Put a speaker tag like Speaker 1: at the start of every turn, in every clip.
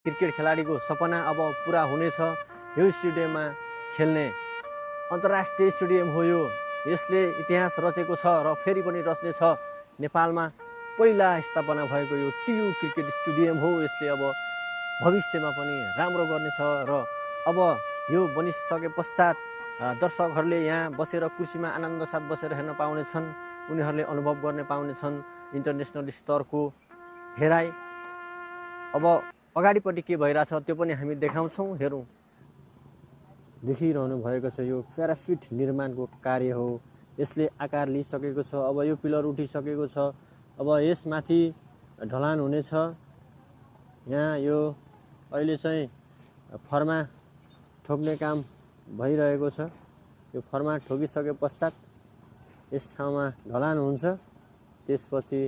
Speaker 1: Cricket खेलाडीको सपना अब पुरा हुनेछ। यो स्टेडियममा खेल्ने अन्तर्राष्ट्रिय स्टेडियम हो यो। यसले इतिहास रचेको छ र फेरि पनि रच्ने छ। नेपालमा पहिला स्थापना भएको यो टियु क्रिकेट स्टेडियम हो। यसले अब भविष्यमा पनि राम्रो गर्नेछ र अब यो बनिसके पश्चात दर्शकहरूले यहाँ बसेर कुर्सीमा आनन्द साथ बसेर हेर्न पाउनेछन्। उनीहरूले अनुभव गर्ने पाउनेछन् इन्टरनेसनल स्तरको हेराइ। अब अगाडिपट्टि के भइरहेछ त्यो पनि हामी देखाउँछौँ, हेरौँ। देखिरहनु भएको छ यो प्याराफिट निर्माणको कार्य हो। यसले आकार लिइसकेको छ। अब यो पिलर उठिसकेको छ। अब यसमाथि ढलान हुनेछ। यहाँ यो अहिले चाहिँ फर्मा ठोक्ने काम भइरहेको छ। यो फर्मा ठोकिसके पश्चात यस ठाउँमा ढलान हुन्छ। त्यसपछि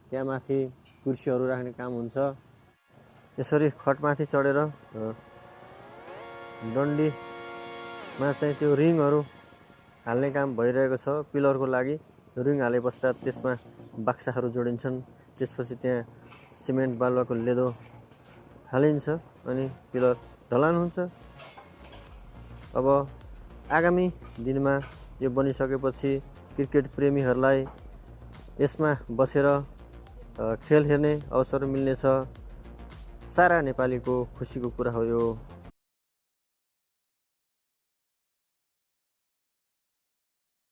Speaker 1: त्यहाँ माथि कुर्सीहरू राख्ने काम हुन्छ। यसरी खटमाथि चढेर डन्डीमा चाहिँ त्यो रिङहरू हाल्ने काम भइरहेको छ। पिलरको लागि रिङ हाले पश्चात त्यसमा बाक्साहरू जोडिन्छन्। त्यसपछि त्यहाँ सिमेन्ट बालुवाको लेदो हालिन्छ अनि पिलर ढलान हुन्छ। अब आगामी दिनमा यो बनिसकेपछि क्रिकेट प्रेमीहरूलाई यसमा बसेर खेल हेर्ने अवसर मिल्नेछ। सारा नेपालीको खुसीको कुरा हो यो।